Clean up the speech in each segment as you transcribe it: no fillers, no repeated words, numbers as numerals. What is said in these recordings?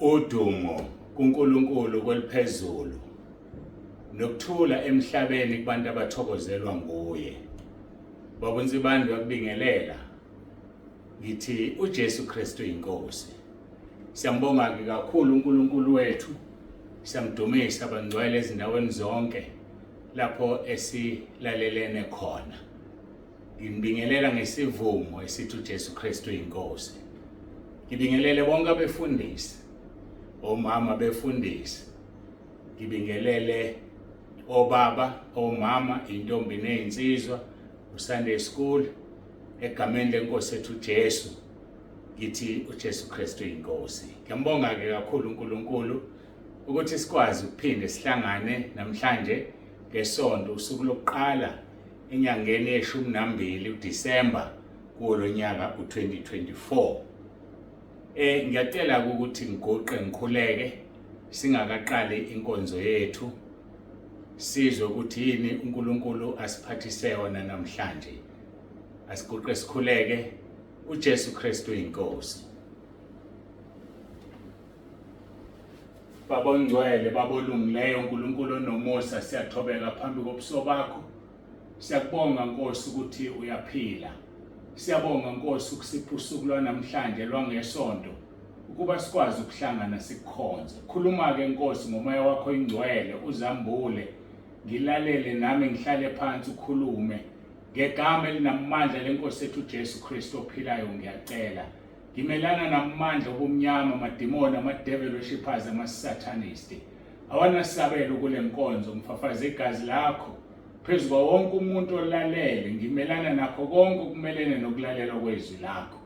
Udumo kuNkulunkulu kweliphezulu nokuthula emhlabeni kubantu abathokozelwa nguye. Baba uNsibande uyakubingelela. Ngithi uJesu Kristu inkosi. Siyambonga ke kakhulu uNkulunkulu wethu. Siyamdumisa abangcwele ezindaweni zonke lapho esilalelene khona. Nginibingelela ngesivumo esithi uJesu Kristu inkosi. Ngibingelele bonke abefundisi, omama befundisi. Ngibingelele obaba, omama, intombi nezinsizwa, uSunday school egameni lenkosi ethu uJesu. Ngithi uJesu Kristu inkosi. Ngiyambonga ke kakhulu uNkulunkulu ukuthi sikwazi ukuphinde sihlangane namhlanje ngesonto usuku lokuqala enyangeni yeshumi nambili uDisemba kuwo lo nyaka u-2024. Ngiyacela ukuthi ngiguqe ngikhuleke singakaqali inkonzo yethu sizwe ukuthi yini uNkulunkulu asiphathise yona namhlanje. Asiguqe sikhuleke uJesu Kristu inkosi. Baba ongcwele, Baba olungileyo, uNkulunkulu onomusa, siyathobeka phambi kobuso bakho. Siyakubonga Nkosi ukuthi uyaphila. Siyabonga Nkosi ukusipha usuku lwanamhlanje lwangesonto ukuba sikwazi ukuhlangana sikukhonze. Khuluma-ke Nkosi ngomoya wakho ingcwele uzambule ngilalele nami ngihlale phansi ukhulume ngegama elinamandla lenkosi ethu uJesu Kristu ophilayo ngiyacela. Ngimelana namandla obumnyama, amadimoni, ama-devil worshippers, ama-satanist. Awanasabelo kule nkonzo, ngifafaza igazi lakho phezu kwa wonke umuntu olalele. Ngimelana nakho konke okumelene nokulalelwa kwezwi lakho.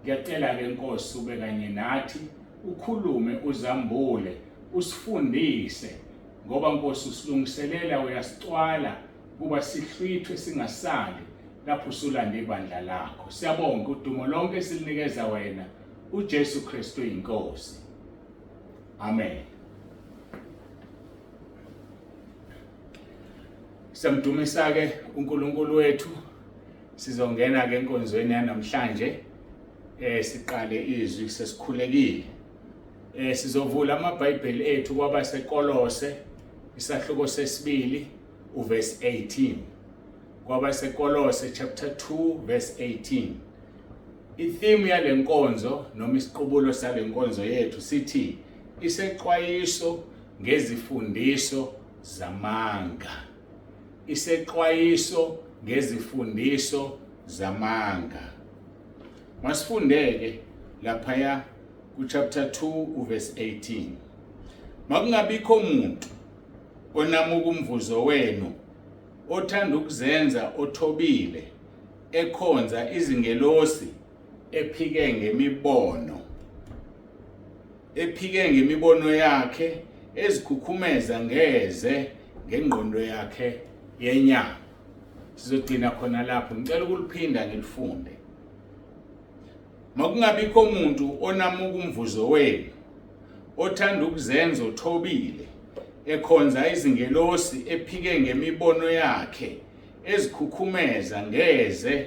Ngiyacela-ke Nkosi ube kanye nathi, ukhulume, uzambule, usifundise, ngoba Nkosi usilungiselela, uyasicwala kuba sihlwithwe singasali lapho usulanda ibandla lakho. Siyabonga, udumo lonke silinikeza wena, uJesu Kristu inkosi. Amen. Siyamdumisa ke uNkulunkulu wethu. Sizongena ke enkonzweni yanamhlanje. Siqale izwi sesikhulekile. Sizovula amaBhayibheli ethu kwabaseKolose isahluko sesibili uverse 18. KwabaseKolose chapter 2 verse 18. Itheme yale nkonzo noma isiqubulo sale nkonzo yethu sithi isexwayiso ngezifundiso zamanga. Isexwayiso ngezifundiso zamanga. Masifundeke laphaya kuchapter 2 uverse 18. Makungabikho muntu onamuka umvuzo wenu othanda ukuzenza othobile ekhonza izingelosi ephike ngemibono ephike ngemibono yakhe ezikhukhumeza ngeze ngengqondo yakhe yenyama. Sizogcina khona lapho, ngicela ukuliphinda ngilifunde. Makungabikho muntu onamuka umvuzo wenu othanda ukuzenza othobile ekhonza izingelosi ephike ngemibono yakhe ezikhukhumeza ngeze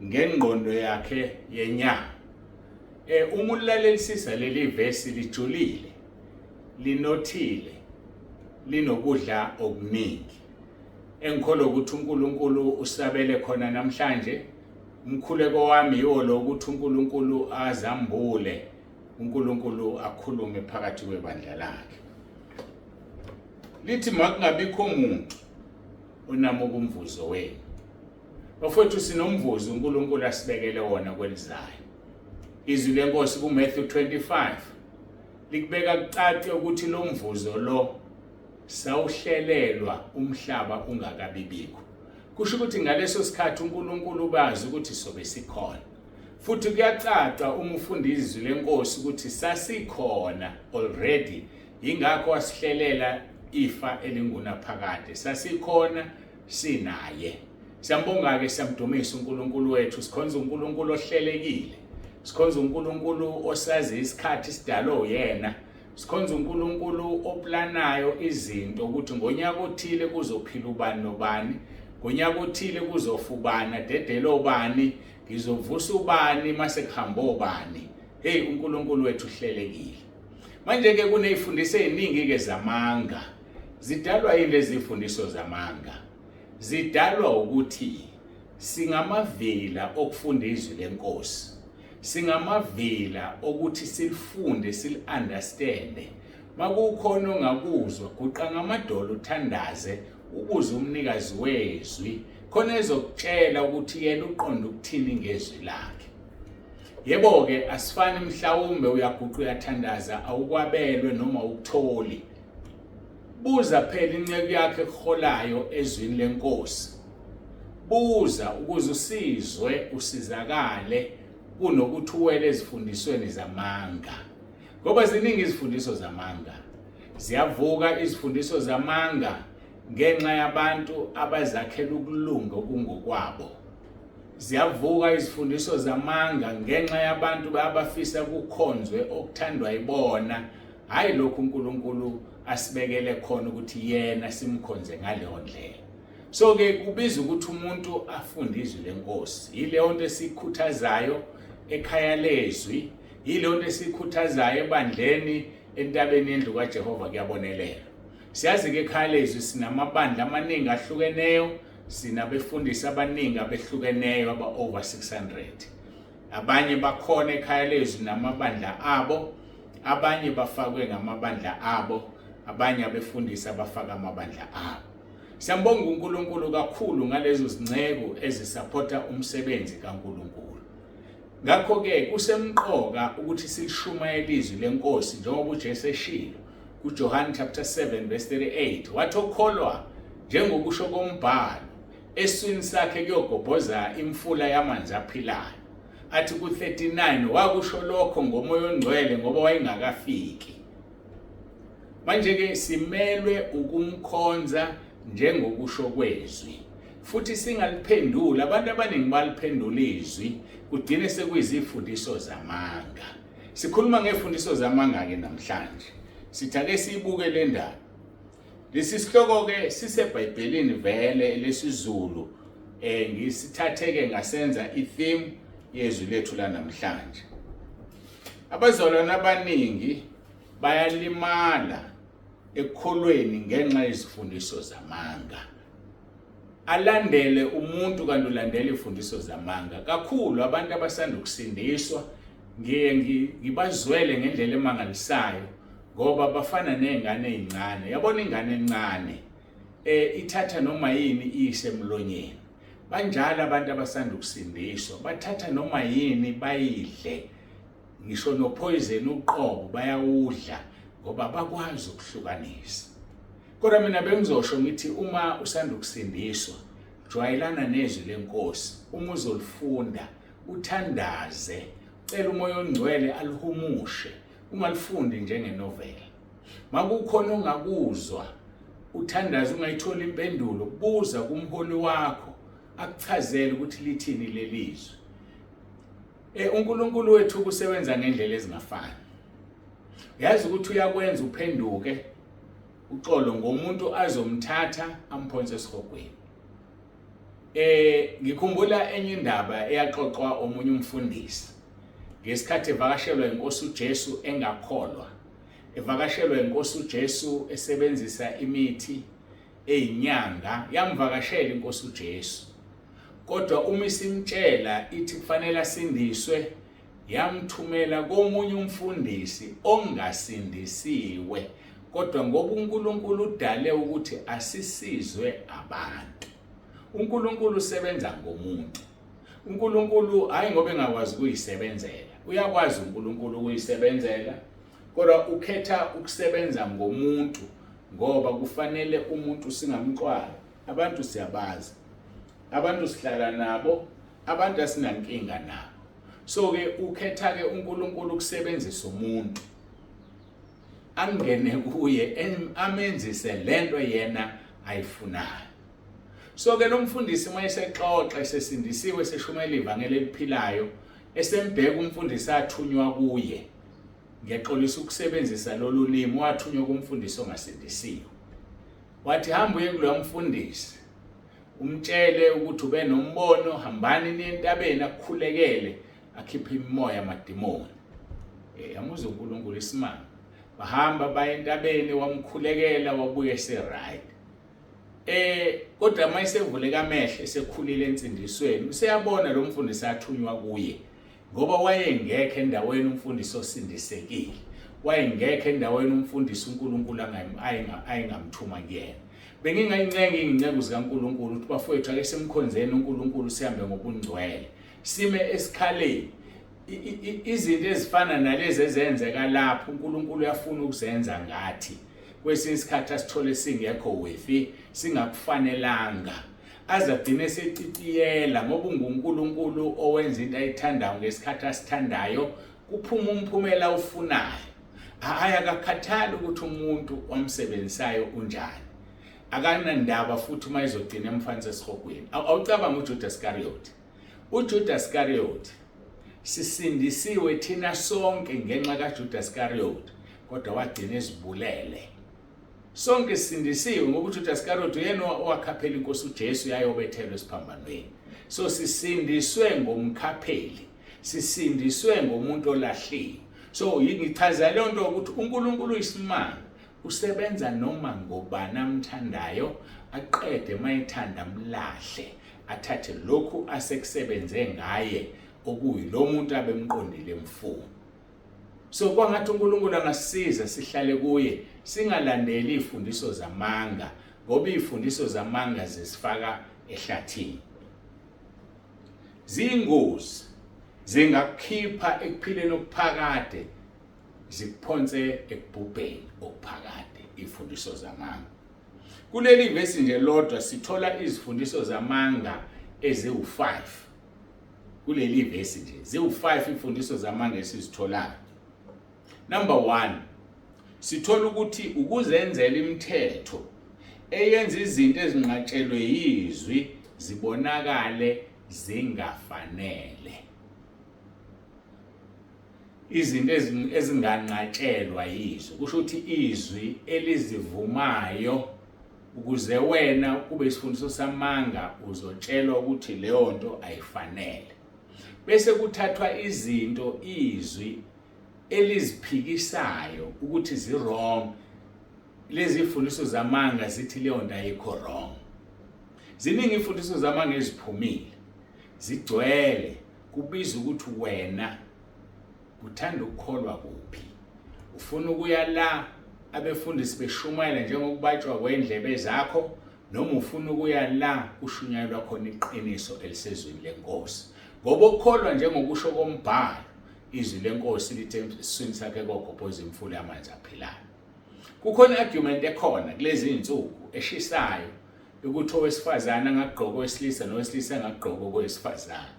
ngengqondo yakhe yenyama. Uma ulalelisisa leli vesi lijulile, linothile, linokudla okuningi. Engikholwa ukuthi uNkulunkulu usabele khona namhlanje. Umkhuleko wami yiwo lo ukuthi uNkulunkulu azambule, uNkulunkulu akhulume phakathi kwebandla lakhe. Lithi makungabikho muntu onamuka umvuzo wenu. Bafowethu, sinomvuzo uNkulunkulu asibekele wona kwelizayo. Izwi lenkosi kuMatthew 25 likubeka kucace ukuthi lo mvuzo lo sawuhlelelwa umhlaba ungakabibikho. Kusho ukuthi ngaleso sikhathi uNkulunkulu ubazi ukuthi sobe sikhona. Futhi kuyacaca uma ufunda izwi lenkosi ukuthi sasikhona already, yingakho wasihlelela ifa elingunaphakade. Sasikhona sinaye. Siyambonga-ke, siyamdumisa uNkulunkulu wethu. Sikhonza uNkulunkulu ohlelekile, sikhonza uNkulunkulu osazi isikhathi sidalwe uyena, sikhonza uNkulunkulu oplanayo izinto ukuthi ngonyaka othile kuzophila ubani nobani, ngonyaka othile kuzofa ubani, adedele obani, ngizovusa ubani mase kuhamba obani. Hey, uNkulunkulu wethu uhlelekile. Manje-ke kuney'fundiso ey'ningi-ke zamanga. Zidalwa yini lezi fundiso zamanga? Zidalwa ukuthi singamavila okufunda izwi lenkosi. Singamavila okuthi silifunde sili-understande. Makukhona ongakuzwa, guqa ngamadolo uthandaze ubuze umnikazi wezwi khona ezokutshela ukuthi yena uqonda ukuthini ngezwi lakhe. Yebo-ke asifani mhlawumbe uyaguqa uyathandaza awukwabelwe noma ukutholi. Buza phela inceku yakhe ekuholayo ezwini lenkosi. Buza ukuze usizwe usizakale kunokuthi uwele ezifundisweni zamanga. Ngoba ziningi izifundiso zamanga. Ziyavuka izifundiso zamanga ngenxa yabantu abazakhela ukulunga okungokwabo. Ziyavuka izifundiso zamanga ngenxa yabantu abafisa kukhonzwe okuthandwa yibona, hhayi lokhu uNkulunkulu asibekele khona ukuthi yena simkhonze ngaleyo ndlela. So ke kubiza ukuthi umuntu afunde izwi lenkosi. Yileyo nto esikhuthazayo ekhaya lezwi, yileyo nto esikhuthazayo ebandleni entabeni yendlu kaJehova kuyabonelela. Siyazi ke ekhaya lezwi sinamabandla amaningi ahlukeneyo, sinabefundisi abaningi abehlukeneyo aba over 600. Abanye bakhona ekhaya lezwi namabandla abo, abanye bafakwe ngamabandla abo, abanye abefundisi abafaka amabandla abo. Siyambonga uNkulunkulu kakhulu ngalezo zinceku ezisapotha umsebenzi kaNkulunkulu. Ngakho-ke kusemqoka ukuthi silishumayele izwi lenkosi njengoba uJesu eshilo kuJohane chapter 7 verse 38 wathi okholwa njengokusho kombhalo eswini sakhe kuyogobhoza imfula yamanzi aphilayo. Athi ku-39 wakusho lokho ngomoya ongcwele ngoba wayengakafiki. Manje-ke simelwe ukumkhonza njengokusho kwezwi futhi singaliphenduli. Abantu abaningi baliphendula izwi kugcine sekuyizifundiso zamanga. Sikhuluma ngefundiso zamanga-ke namhlanje, sithi ake siyibuke le ndaba. Lesi sihloko-ke siseBhayibhelini vele lesiZulu, ngisithathe-ke ngasenza i-theme yezwi lethu lanamhlanje. Abazalwane abaningi bayalimala ekukholweni ngenxa yezifundiso zamanga. Alandele umuntu kanti ulandela izifundiso zamanga. Kakhulu abantu abasanda ukusindiswa ngiye ngibazwele ngendlela emangalisayo ngoba bafana nezingane ezincane. Yabona ingane encane ithatha noma yini iyise emlonyeni. Banjalo abantu abasanda ukusindiswa, bathatha noma yini bayidle. Ngisho nophoyizeni uqobo bayawudla ngoba bakwazi ukuhlukanisa. Kodwa mina bengizosho ngithi uma usanda ukusindiswa, jwayelana nezwi lenkosi. Uma uzolifunda, uthandaze, ucele umoya ongcwele alihumushe, ungalifundi njengenovela. Makukhona ongakuzwa, uthandaze ungayithola impendulo, buza kumholi wakho akuchazele ukuthi lithini lelizwi. UNkulunkulu wethu kusebenza ngendlela ezingafani. Uyazi ukuthi uyakwenza uphenduke uxolo ngomuntu azomthatha amphonse esihogweni. Ngikhumbula enye indaba eyaxoxwa omunye umfundisi ngesikhathi evakashelwa inkosi uJesu engakholwa. Evakashelwa inkosi uJesu esebenzisa imithi eyinyanga, yamvakashela inkosi uJesu. Kodwa uma isimtshela ithi kufanele asindiswe, yamthumela komunye umfundisi ongasindisiwe. Kodwa ngoba uNkulunkulu udale ukuthi asisizwe abantu. uNkulunkulu usebenza ngomuntu. uNkulunkulu hayi ngoba engakwazi ukuyisebenzela. Uyakwazi uNkulunkulu ukuyisebenzela, kodwa ukhetha ukusebenza ngomuntu ngoba kufanele umuntu singamxwayi. Abantu siyabazi, abantu sihlala nabo, abantu asinankinga nabo. So ke ukhetha ke uNkulunkulu ukusebenzisa umuntu angene kuye amenzise lento yena ayifunayo. So ke lo mfundisi uma esexoxa esesindisiwe eseshumayela ivangeli eliphilayo esembheka umfundisi athunywa kuye, ngiyaxolisa ukusebenzisa lolu limi, wathunywa kumfundisi ongasindisiwe. Wathi hamba uye kuloya mfundisi umtshele ukuthi ube nombono, hambani niye entabeni akukhulekele akhiphe imimoya amadimoni. Yamuzwa uNkulunkulu isimanga. Bahamba baye entabeni, wamkhulekela, wabuye ese-right. Kodwa uma esevuleka amehlo esekhulile ensindisweni, useyabona lo mfundisi athunywa kuye, ngoba wayengekho endaweni umfundisi osindisekile, wayengekho endaweni umfundisi uNkulunkulu ayengamthuma kuyena. Bengingayincenga iy'nceku zikaNkulunkulu ukuthi bafowethu ake simkhonzeni uNkulunkulu, sihambe ngobungcwele, sime esikhaleni. Izinto ezifana nalezi ezenzeka lapho uNkulunkulu uyafuna ukuzenza ngathi. Kwesinye isikhathi asithole singekho worthy, singakufanelanga, aze agcine eseciciyela, ngoba unguNkulunkulu owenza into ayithandayo ngesikhathi asithandayo, kuphuma umphumela awufunayo. Hhayi, akakhathali ukuthi umuntu omsebenzisayo unjani, akanandaba futhi uma ezogcina emfanisa esihogweni. Awucabanga uJudas Iscariot, uJudas Iscariot, sisindisiwe thina sonke ngenxa kaJudas Iscariot, kodwa wagcina ezibulele. Sonke sisindisiwe ngoba uJudas Iscariot uyena owakhaphela inkosi uJesu yayobethelwa esiphambanweni. So sisindiswe ngomkhapheli, sisindiswe ngomuntu olahliwe. So ngichaza leyo nto ukuthi uNkulunkulu uyisimanga, usebenza noma ngobani amthandayo, aqede mayethanda amlahle, athathe lokhu asekusebenze ngaye okuyilo muntu abemqondile emfuna. So kwangathi uNkulunkulu angasisiza sihlale kuye, singalandeli izifundiso zamanga, ngoba izifundiso zamanga zisifaka ehlathini. Ziyingozi, zingakukhipha ekuphileni okuphakade, zikuphonse ekubhubheni okuphakade izifundiso zamanga. Kuleli vesi nje lodwa sithola izifundiso zamanga eziwu-5. Kuleli vesi nje ziwu-5 izifundiso zamanga esizitholayo. Number 1, sithola ukuthi ukuzenzela imithetho eyenza izinto ezinqatshelwe yizwi zibonakale zingafanele. Izinto ezinganqatshelwa yizwi, kusho ukuthi izwi elizivumayo ukuze wena kube isifundiso samanga, uzotshelwa ukuthi leyo nto ayifanele. Bese kuthathwa izinto izwi eliziphikisayo ukuthi zi-wrong, lezi zifundiso zamanga zithi leyo nto ayikho wrong. Ziningi izifundiso zamanga eziphumile, zigcwele, kubiza ukuthi wena uthanda ukukholwa kuphi. Ufuna ukuya la abefundisi beshumayela njengokubatshwa kwendlebe zakho, noma ufuna ukuya la kushunyayelwa khona iqiniso elisezwini lenkosi? Ngoba ukukholwa njengokusho kombhalo, izwi lenkosi lithe esiswini sakhe kogobhoza imfula yamanzi aphilayo. Kukhona i-argument ekhona kulezi zinsuku eshisayo ukuthi owesifazane angagqoka owesilisa nowesilisa angagqoka owesifazane,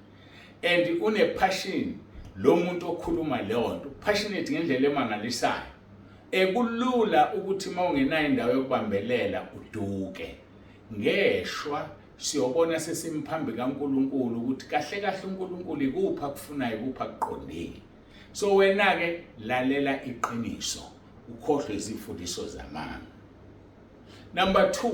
and une-passion lo muntu okhuluma leyo nto, passionate ngendlela emangalisayo. Ekulula ukuthi uma ungenayo indawo yokubambelela uduke. Ngeshwa siyobona sesimphambi kaNkulunkulu ukuthi kahle kahle uNkulunkulu ikuphi akufunayo, ikuphi akuqondile. So wena-ke lalela iqiniso, ukhohlwe izifundiso zamanga. Number 2,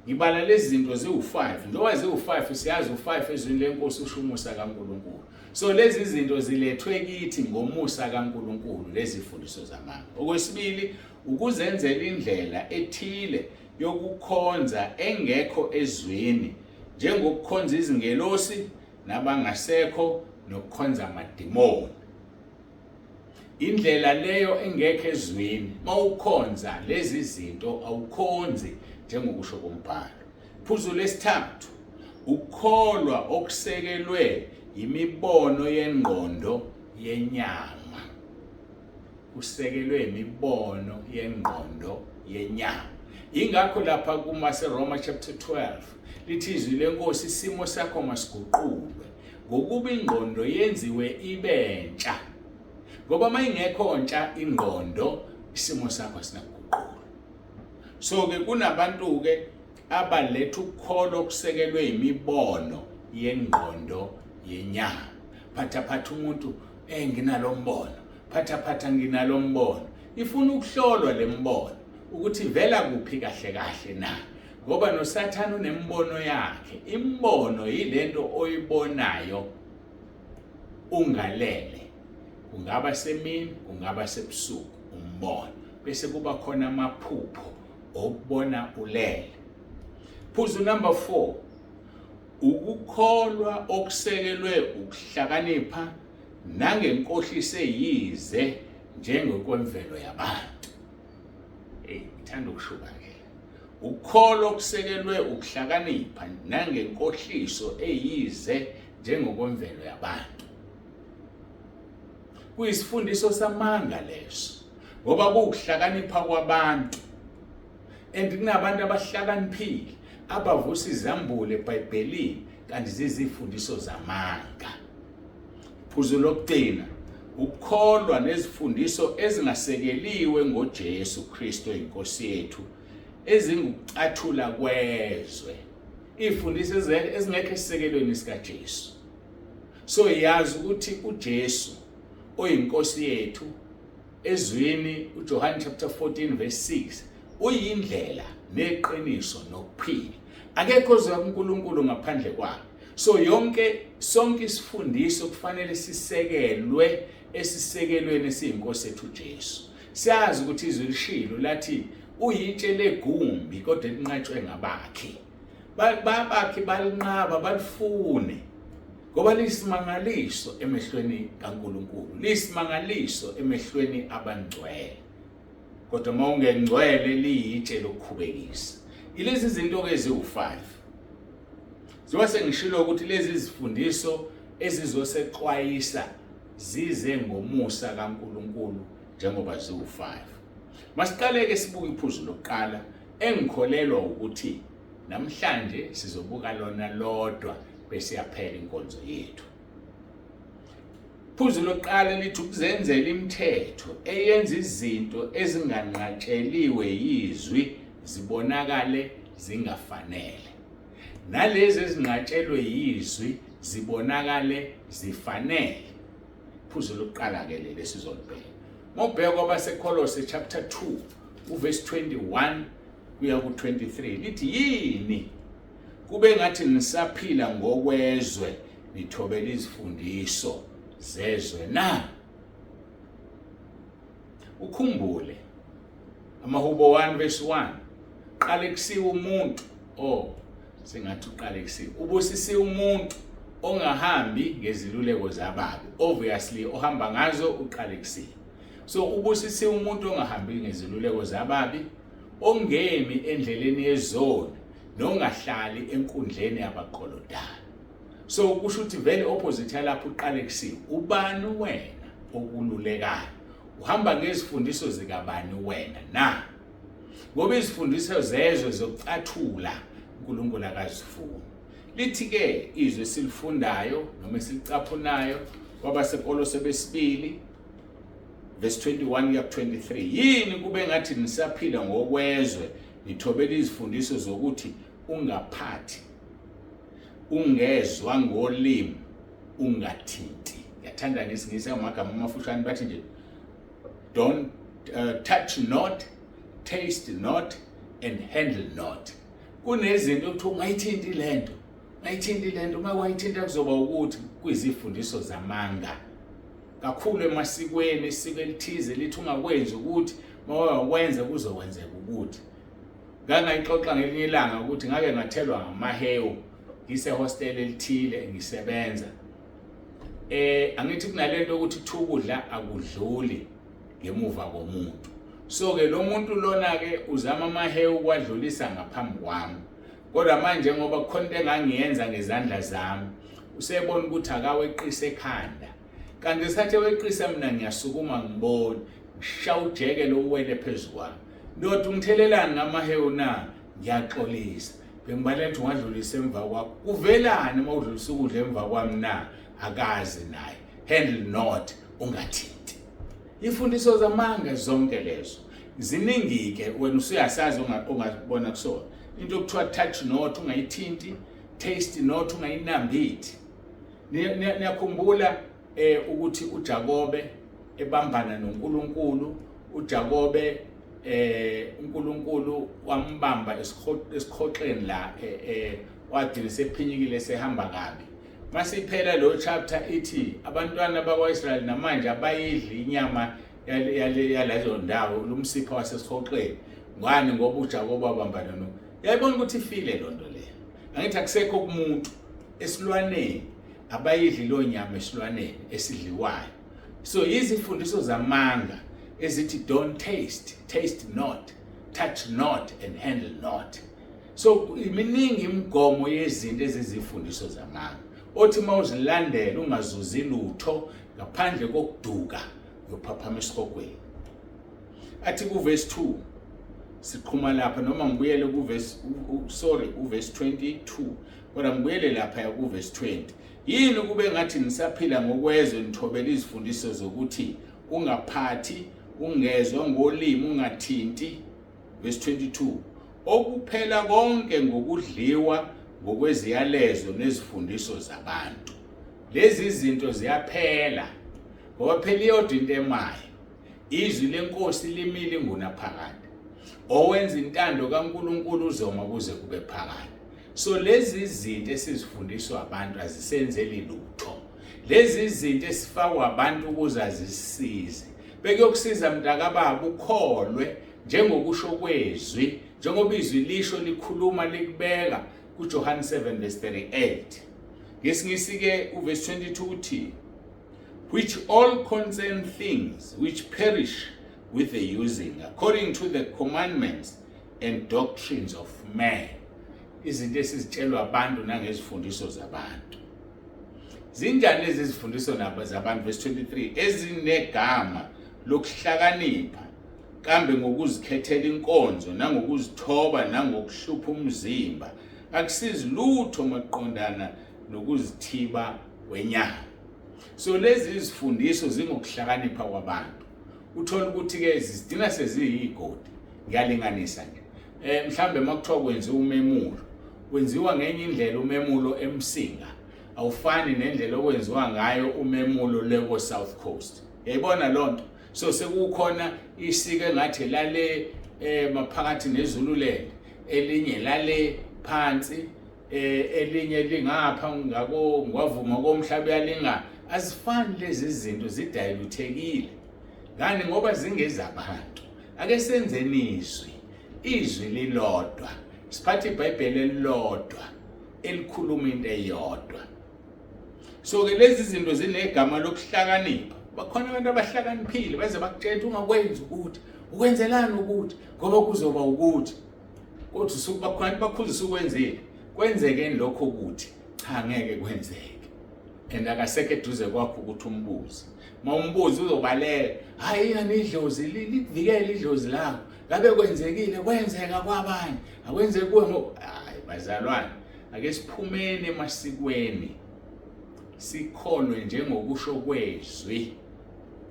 ngibala lezi zinto ziwu-5. Njengoba ziwu-5, siyazi u-5 ezwini lenkosi usho umusa kaNkulunkulu. So lezi zinto zilethwe kithi ngomusa kaNkulunkulu, lezi zifundiso zamanga. Okwesibili, ukuzenzela indlela ethile yokukhonza engekho ezwini, njengokukhonza izingelosi nabangasekho nokukhonza amadimoni. Indlela leyo engekho ezwini, mawukhonza lezi zinto awukhonzi njengokusho kombhalo. Phuzu lesithathu, ukukholwa okusekelwe imibono yengqondo yenyama. Kusekelwe imibono yengqondo yenyama. Ingakho lapha kumaseRoma chapter 12 lithi izwi lenkosi, isimo sakho masiguqulwe ngokuba ingqondo yenziwe ibentsha. Ngoba uma ingekho ntsha ingqondo, isimo sakho asinakuguqulwa. So ke kunabantu ke abaletha ukukholwa okusekelwe imibono yengqondo yenyama. Phatha phatha umuntu, nginalo mbono, phatha phatha nginalo mbono. Ifuna ukuhlolwa le mbono ukuthi ivela kuphi kahle kahle na, ngoba noSathane unembono yakhe. Imbono yilento oyibonayo ungalele, kungaba semini, kungaba sebusuku, umbono. bese kuba khona amaphupho okubona ulele. Phuzu number 4, ukukholwa okusekelwe ukuhlakanipha nangenkohliso eyize njengokwemvelo yabantu. Hey, ngithanda ukushuka ke. Ukukholwa okusekelwe ukuhlakanipha nangenkohliso eyize njengokwemvelo yabantu. Kuyisifundiso samanga leso ngoba kuwukuhlakanipha kwabantu and kunabantu abahlakaniphile abavusa izambulo eBhayibhelini kanti zizifundiso zamanga. Phuzu lokugcina, ukukholwa nezifundiso ezingasekeliwe ngoJesu Kristu inkosi yethu ezingukucathula kwezwe, izifundiso ezingekho esisekelweni sikaJesu. So yazi ukuthi uJesu oyinkosi yethu ezwini uJohane chapter 14 verse 6 uyindlela neqiniso nokuphila, akekho ozoya kuNkulunkulu ngaphandle kwakhe. So yonke sonke isifundiso kufanele sisekelwe esisekelweni esiyinkosi yethu uJesu. Siyazi ukuthi izwi lishilo lathi uyitshe legumbi kodwa elinqatshwe ngabakhi. Babakhi balinqaba balifune ngoba liyisimangaliso emehlweni kaNkulunkulu, liyisimangaliso emehlweni abangcwele. Kodwa uma ungengcwele liyitshe lokukhubekisa. Ilezi zinto-ke eziwu-5. Njengoba sengishilo ukuthi lezi zifundiso ezizosexwayisa zize ngomusa kaNkulunkulu njengoba ziwu-5. Masiqaleke sibuke iphuzu lokuqala engikholelwa ukuthi namhlanje sizobuka lona lodwa bese yaphela inkonzo yethu. Phuzu lokuqala lithi ukuzenzela imithetho eyenza izinto ezinganqatsheliwe yizwi zibonakale zingafanele, nalezi ezinqatshelwe yizwi zibonakale zifanele. Phuzu lokuqala-ke leli esizolibheka. Mawubheka kwabaseKholose chapter 2 uverse 21 kuya ku-23 lithi yini kube ngathi nisaphila ngokwezwe nithobela izifundiso zezwe na? Ukhumbule amahubo 1 verse 1, qalekisiwe umuntu, oh singathi uqalekisiwe, ubusisiwe umuntu ongahambi ngeziluleko zababi. Obviously ohamba ngazo uqalekisiwe. So ubusisiwe umuntu ongahambi ngeziluleko zababi, ongemi endleleni yezoni, nongahlali enkundleni yabaqolodayo. So kusho ukuthi vele opposite yalapho uqalekisiwe. Ubani wena okululekayo? Uhamba ngezifundiso zikabani wena na? Ngoba izifundiso zezwe zokucathula uNkulunkulu akazifuni. Lithi-ke izwi esilifundayo noma esilicaphunayo kwabaseKolose besibili verse 21 kuya ku-23, yini kube ngathi nisaphila ngokwezwe nithobela izifundiso zokuthi ungaphathi, ungezwa ngolimi, ungathinti. Ngiyathanda ngesiNgisi amagama amafushane, bathi nje don't touch not, taste not and handle not. Kunezinto okuthiwa ungayithinti lento, ungayithinti lento, uma wayithinta kuzoba ukuthi kuyizifundiso zamanga. Kakhulu emasikweni, isiko elithize lithi ungakwenzi ukuthi uma wakwenza kuzokwenzeka ukuthi. Ngangayixoxa ngelinye ilanga ukuthi ngake ngathelwa ngamahewu ngisehostel elithile ngisebenza. Angithi kunalento ukuthi kuthiwa ukudla akudluli ngemuva komuntu. So ke lo muntu lona ke uzama amahewu ukwadlulisa ngaphambi kwami. Kodwa manje ngoba kukhona into engangiyenza ngezandla zami, usebona ukuthi akaweqise ekhanda. Kanti ngesikhathi eweqisa mina ngiyasukuma ngibone, ngishaya ujeke lo uwele phezu kwami. Ndoda ungithelelani ngamahewu na? Ngiyaxolisa. Bengibaleka ukuthi ungadlulisa emva kwakho. Kuvelani uma udlulisa ukudla emva kwami na? Akazi naye. Handle not, ungathinti. Imfundiso zamanga zonke lezo. Ziningi-ke wena usuyasazi ongabona kusona. Into okuthiwa touch not, ungayithinti, taste not, ungayinambithi. Niyakhumbula ukuthi uJakobe ebambana noNkulunkulu, uJakobe uNkulunkulu wambamba esikhoxeni la, wagcina sephinyikile sehamba kabi. Masiphela lo chapter ithi abantwana bakwaIsrayeli namanje abayidli inyama Yalezo ndawo lumsipha wasesihoqeni. Ngani? Ngoba uJakobe wabambana no. Yayibona ukuthi ifile lonto le. Angithi akusekho kumuntu esilwaneni, abayidli lo nyama esilwaneni esidliwayo. So izifundiso zamanga ezithi don't taste, taste not, touch not and handle not. So iminingi imigomo yezinto ezizifundiso zamanga othi uma uzilandela ungazuzi lutho ngaphandle kokuduka, uyophaphama esihogweni. Athi kuverse 2, siqhuma lapha, noma ngibuyele kuverse, sorry, uverse 22, kodwa ngibuyele lapha kuverse 20. Yini kube ngathi nisaphila ngokwezwe, nithobela izifundiso zokuthi ungaphathi, ungezwa ngolimi, ungathinti? Verse 22: okuphela konke ngokudliwa ngokweziyalezo nezifundiso zabantu. Lezi zinto ziyaphela, ngoba phela iyodwa into emayo, izwi lenkosi limile ingunaphakade. Owenza intando kaNkuluNkulu uzoma kuze kube phakade. So lezi zinto esizifundiswa abantu azisenzeli lutho. Lezi zinto esifakwa abantu ukuze azisize, bekuyokusiza mntakababa ukholwe njengokusho kwezwi, njengoba izwi lisho, likhuluma, likubeka kuJohn 7 verse 38. NgesiNgisi ke uverse 22 uthi, "Which all concern things which perish with the using, according to the commandments and doctrines of man." Izinto esizitshelwa abantu nangezifundiso zabantu. Zinjani lezi zifundiso nabo zabantu? Verse 23: ezinegama lokuhlakanipha kambe ngokuzikhethela inkonzo nangokuzithoba nangokuhlupha umzimba, akusizi lutho maqondana nokuzithiba kwenyama. So lezi izifundiso zingokuhlakanipha kwabantu. Uthola ukuthi-ke zidina seziyigodi. Ngiyalinganisa nje, mhlambe makuthiwa kwenziwa umemulo, kwenziwa ngenye indlela umemulo eMsinga, awufani nendlela okwenziwa ngayo umemulo leko South Coast. Yayibona lonto. So sekukhona isiko engathi lale maphakathi neZululand, elinye lale phansi, elinye lingapha ngako ngwavuma komhlaba uyalinga. Azifani lezi zinto, zidilutekile. Ngani? Ngoba zingezabantu. Ake senzeni izwi, izwi lilodwa, siphathe iBhayibheli elilodwa elikhuluma into eyodwa. So ke lezi zinto zinegama lokuhlakanipha. Bakhona abantu abahlakaniphile, baze bakutshela ungakwenzi ukuthi ukwenzelani ukuthi ngoba kuzoba ukuthi, kodwa usuke bakhona bakhuzisa ukwenzile, kwenzekeni lokho ukuthi cha, ngeke kwenzeke. And akasekho eduze kwakho ukuthi umbuze. Uma umbuze uzobaleka, hayi yani idlozi likuvikele, idlozi lakho ngabe kwenzekile, kwenzeka kwabanye, akwenzeki kuwe. Hayi bazalwane, ake siphumeni emasikweni, sikholwe njengokusho kwezwi.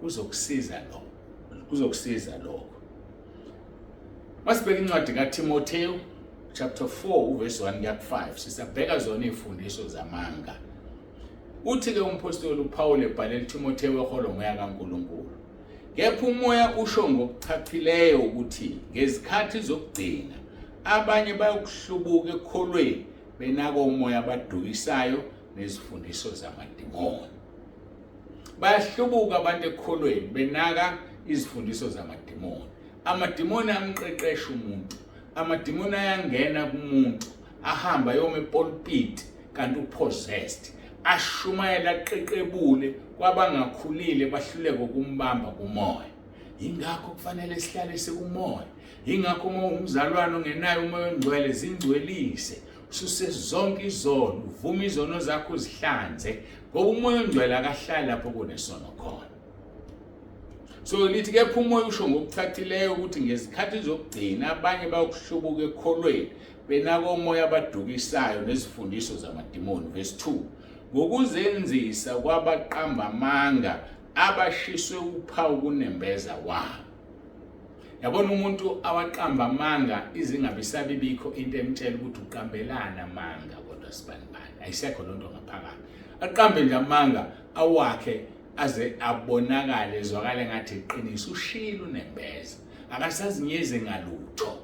Kuzokusiza lokho, kuzokusiza lokho. Masibheka incwadi kaTimotheo chapter 4 uverse 1 kuya ku5, sisabheka zona izifundiso zamanga. Uthi ke umpostoli uPaul ebhalela uTimotheo eholo ngomoya kaNkuluNkulu: "Kepha umoya usho ngokuchachileyo ukuthi ngezikhathi zokugcina abanye bayokuhlubuka ekukholweni, benako umoya abadukisayo nezifundiso zamadimoni." Bayahlubuka abantu ekukholweni benaka izifundiso zamadimoni. Amadimoni amqeqesha umuntu, amadimoni ayangena kumuntu, ahamba ayoma epulpit kanti upossessed, ashumayela, aqeqebule kwabangakhulile, bahluleke ukumbamba kumoya. Yingakho kufanele sihlale sikumoya. Yingakho uma umzalwane ongenayo umoya ongcwele, zingcwelise, ususe zonke izono, uvume izono zakho, uzihlanze, ngoba umoya ongcwele akahlali lapho kunesono khona. So lithi, kepha umoya usho ngokuchachileyo ukuthi ngezikhathi zokugcina abanye bayokuhlubuka ekukholweni, benako umoya abadukisayo nezifundiso zamadimoni. Verse 2: ngokuzenzisa kwabaqamba amanga abashiswe uphawu kunembeza wabo. Yabona, umuntu awaqamba amanga izingabe isabibikho into emtshela ukuthi uqambelana amanga, kodwa sibanibani, ayisekho lonto ngaphakathi. Aqambe nje amanga awakhe aze abonakale, ezwakale ngathi iqiniso. Ushilo unembeza, akasazinyeze ngalutho,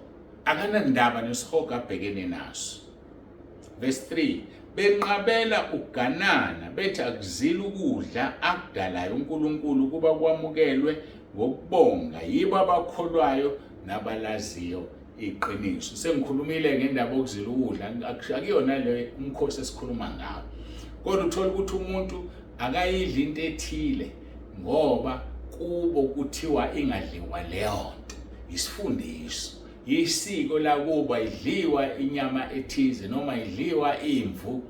akanandaba nesihogo abhekene naso. Verse 3: Benqabela ukuganana bethi akuzile ukudla akudalayo uNkulunkulu ukuba kwamukelwe ngokubonga yibo abakholwayo nabalaziyo iqiniso. Sengikhulumile ngendaba yokuzila ukudla, akuyona le umkhosi esikhuluma ngawo. Kodwa uthola ukuthi umuntu akayidli into ethile ngoba kubo kuthiwa ingadliwa leyo nto. Isifundiso, isiko lakubo, ayidliwa inyama ethize noma idliwa imvu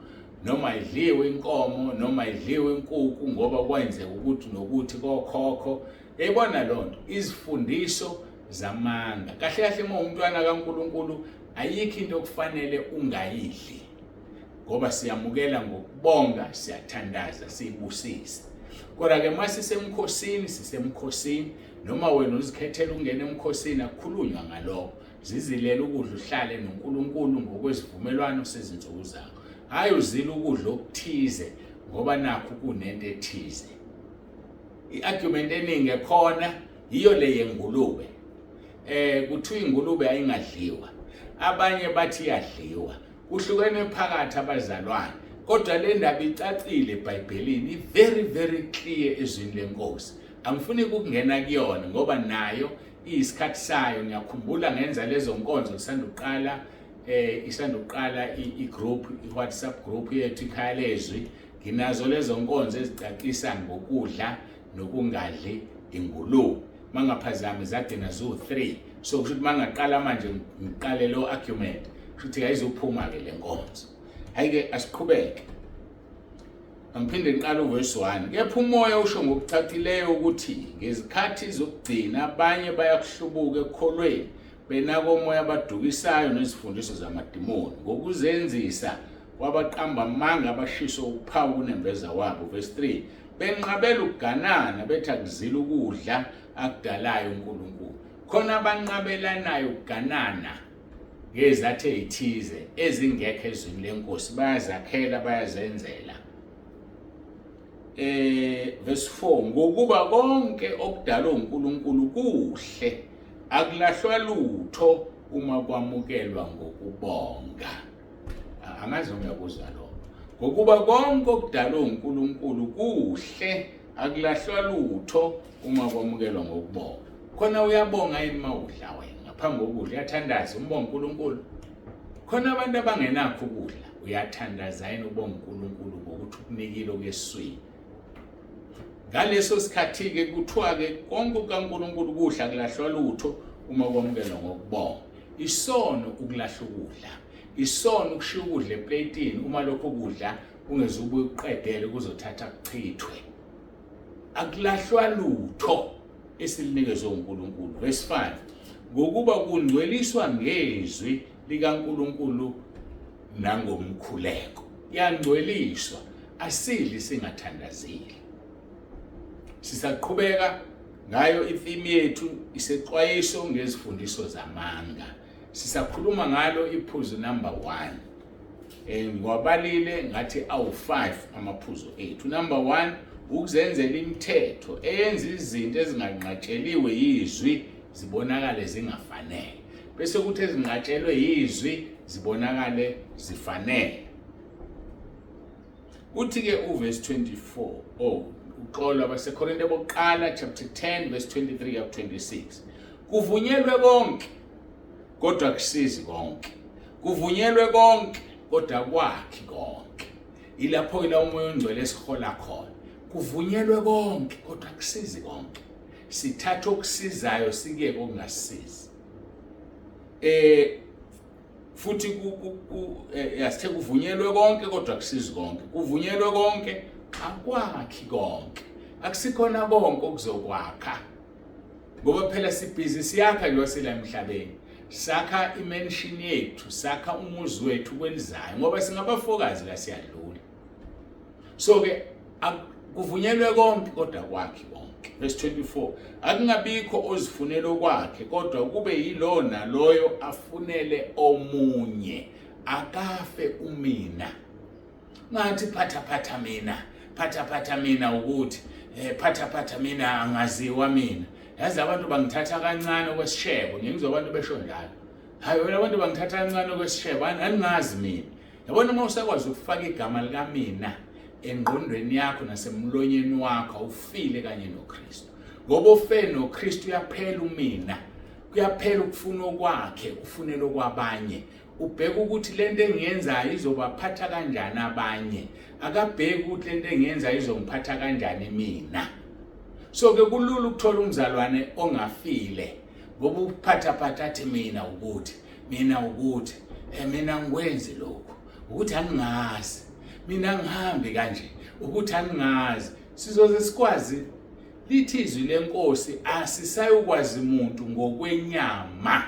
noma idliwe inkomo noma idliwe inkukhu ngoba kwenzeka ukuthi nokuthi kokhokho. Yayibona loo nto, izifundiso zamanga. Kahle kahle uma umntwana kaNkulunkulu ayikho into okufanele ungayidli, ngoba siyamukela ngokubonga, siyathandaza, siyibusise. Kodwa-ke uma sisemkhosini, sisemkhosini, noma wena uzikhethela ukungena emkhosini, akukhulunywa ngalokho. Zizilele ukudla, uhlale noNkulunkulu ngokwezivumelwano sezinsuku zakho. Hhayi uzile ukudla okuthize ngoba nakhu kunento ethize. I-argument eningi ekhona yiyo le yengulube. Kuthiwa ingulube ayingadliwa, abanye bathi iyadliwa. Kuhlukene phakathi abazalwane, kodwa le ndaba icacile eBhayibhelini, i-very very clear ezwini leNkosi. Angifuni ukungena kuyona ngoba nayo iyisikhathi sayo. Ngiyakhumbula ngenza lezo nkonzo kusanduqala isanduqala i-group, i-WhatsApp group yethu ikhaya lezwi. Nginazo lezo nkonzo ezicacisa ngokudla nokungadli ingulube. Mangaphazami zagcina ziwu-3, so kusho ukuthi mangaqala manje ngiqale lo argument, kusho ukuthi ayizuphuma-ke le nkonzo. Hhayi-ke asiqhubeke, angiphinde ngiqale uvesi 1. Kepha umoya usho ngokucacileyo ukuthi ngezikhathi zokugcina abanye bayakuhlubuka ekukholweni, benakomoya abadukisayo nezifundiso zamadimoni, ngokuzenzisa kwabaqamba amanga abashiswa uphawu kunembeza wabo. Verse 3, benqabela ukuganana bethi akuzile ukudla akudalayo uNkulunkulu. Khona abanqabelanayo ukuganana ngezathu ezithize ezingekho ezwini lenkosi, bayazakhela, bayazenzela. Verse 4, ngokuba konke okudalwe uNkulunkulu kuhle, akulahlwa lutho uma kwamukelwa ngokubonga. Angazi ngiyakuzwa lokho. Ngokuba konke okudalwe uNkulunkulu kuhle, akulahlwa lutho uma kwamukelwa ngokubonga. Khona uyabonga yini uma udla wena? Ngaphambi kokudla uyathandaza, umbonga uNkulunkulu. Khona abantu abangenakho ukudla, uyathandaza yini ubonga uNkulunkulu ngokuthi ukunikile okuyeswini? Ngaleso sikhathi-ke kuthiwa-ke konke kukaNkulunkulu kuhle, akulahlwa lutho uma kwamukelwa ngokubonga. Isono ukulahla ukudla, isono ukushiya ukudla epletini uma lokho kudla ungezubuye ukuqedele, kuzothatha kuchithwe. Akulahlwa lutho esilinikezwe uNkulunkulu. Verse 5, ngokuba kungcweliswa ngezwi likaNkulunkulu nangomkhuleko. Kuyangcweliswa, asidli singathandazile. Sisaqhubeka ngayo itheme yethu, isexwayiso ngezifundiso zamanga. Sisakhuluma ngalo iphuzu number 1. Ngiwabalile ngathi awu-5 amaphuzu ethu. Number 1, ukuzenzela imithetho eyenza izinto ezinganqatsheliwe yizwi zibonakale zingafanele, bese kuthi ezinqatshelwe yizwi zibonakale zifanele. Uthi-ke uverse 24, oh uxolo, abaseKorinte bokuqala chapter 10 verse 23 up 26, kuvunyelwe konke kodwa kusizi konke, kuvunyelwe konke kodwa kwakhi konke. Ilapho-ke la uMoya oNgcwele esihola khona. Kuvunyelwe konke kodwa kusizi konke. Sithatha okusizayo sikuyeke okungasisizi. Futhi yasithe kuvunyelwe konke kodwa kusizi konke, kuvunyelwe konke akwakhi konke, akusikhona konke okuzokwakha, ngoba phela sibhizi siyakha njengoba sila emhlabeni, sakha imansion yethu, sakha umuzi wethu kwelizayo, ngoba singabafokazi la siyadlula. So-ke kuvunyelwe konke kodwa kwakhi konke. Verse 24, akungabikho ozifunela okwakhe, kodwa kube yilowo naloyo afunele omunye. Akafe umina. Ngathi phatha phatha mina, phatha phatha mina, ukuthi phatha phatha mina, angaziwa mina. Yazi abantu bangithatha kancane okwesishebo, ngizwa abantu besho njalo. Hayi wena, abantu bangithatha kancane okwesishebo, aningazi mina. Yabona uma usakwazi ukufaka igama likamina engqondweni yakho nasemlonyeni wakho awufile kanye noKristu. Ngoba ofe noKristu uyaphela umina. Kuyaphela ukufuna okwakhe, ufunela okwabanye. Ubheka ukuthi lento engiyenzayo izobaphatha kanjani abanye. Akabheki ukuthi lento engiyenzayo izongiphatha kanjani mina. So ke kulula ukuthola umzalwane ongafile ngoba ukuphathaphatha athi mina ukuthi mina ukuthi mina ngikwenzi lokhu ukuthi angingazi mina ngihambi kanje ukuthi angingazi sizoze sikwazi lithi izwi lenkosi asisayokwazi umuntu ngokwenyama.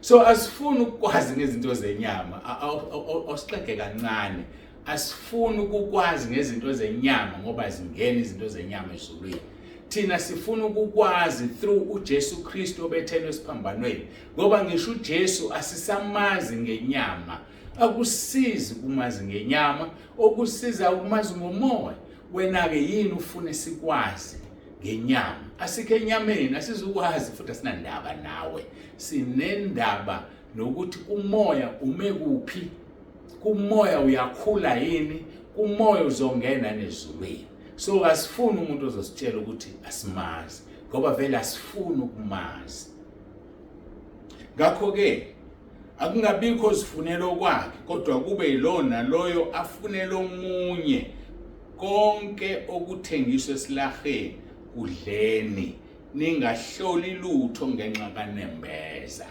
So asifuni ukukwazi ngezinto zenyama, awusixege kancane. Asifuni ukukwazi ngezinto zenyama ngoba zingena izinto zenyama ezulwini. Thina sifuna ukukwazi through uJesu Kristu obethelwe esiphambanweni, ngoba ngisho uJesu asisamazi ngenyama. Akusizi ukumazi ngenyama, okusiza ukumazi ngomoya. Wena-ke yini ufune sikwazi ngenyama? Asikho enyameni, asizukwazi futhi asinandaba nawe. Sinendaba nokuthi umoya ume kuphi, kumoya uyakhula yini, kumoya uzongena nezulwini. So asifuni umuntu ozositshela ukuthi asimazi, ngoba vele asifuni ukumazi. Ngakho-ke akungabikho ozifunela okwakhe, kodwa kube yilo naloyo afunela omunye. Konke okuthengiswa esilaheni kudleni, ningahloli lutho ngenxa kanembeza.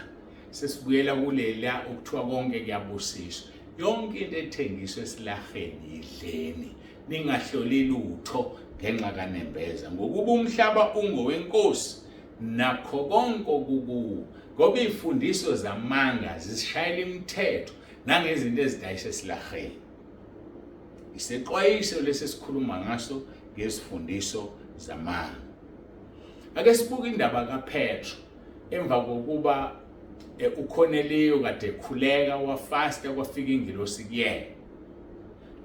Sesibuyela kulela okuthiwa konke kuyabusiswa. Yonke into ethengiswa esilaheni yidleni, ningahloli lutho ngenxa kanembeza, ngokuba umhlaba ungowenkosi nakho konke okukuwo. Ngoba izifundiso zamanga zisishayela imithetho nangezinto ezidayisa esilaheni. Isexwayiso lesi esikhuluma ngaso ngezifundiso zamanga. Ake sibuke indaba kaPetro emva kokuba uKorneliyu kade ekhuleka wafasta, kwafika ingilosi kuyena.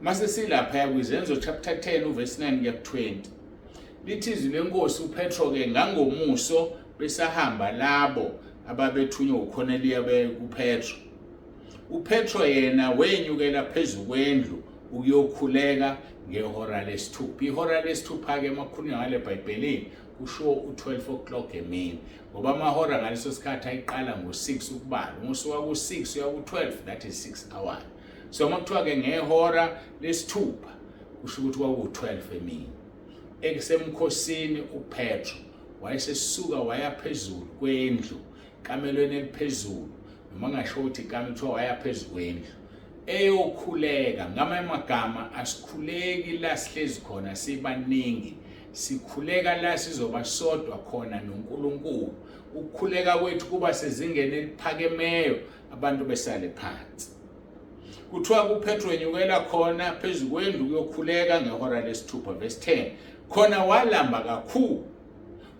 Mase silapha kwiZenzo chapter 10 uverse 9 kuya ku-20. Lithi izwi lenkosi uPetro ke ngangomuso besahamba labo ababethunywe uKorneliya kuPetro. UPetro yena wenyukela phezu kwendlu ukuyokhuleka ngehora lesithupha. Ihora lesithupha-ke emakhulunywa ngale Bhayibhelini kusho u-12 o'clock emini, ngoba amahora ngaleso sikhathi ayiqala ngo-6 ukubala. Uma usuka ku-6 uya ku-12, that is 6 hours. So uma kuthiwa-ke ngehora lesithupha kusho ukuthi kwaku-12 emini. Ekusemkhosini uPetro wayesesuka waya phezulu kwendlu, kamelweni eliphezulu, noma ngasho ukuthi ikamelo kuthiwa waya phezu kwendlu eyokhuleka. Ngamanye amagama asikhuleki la sihlezi khona sibaningi, sikhuleka la sizoba sodwa khona noNkulunkulu. Ukukhuleka kwethu kuba sezingeni eliphakemeyo, abantu besale phansi. Kuthiwa kuPetro enyukela khona phezu kwendlu kuyokhuleka ngehora lesithupha, verse 10. Khona walamba kakhulu,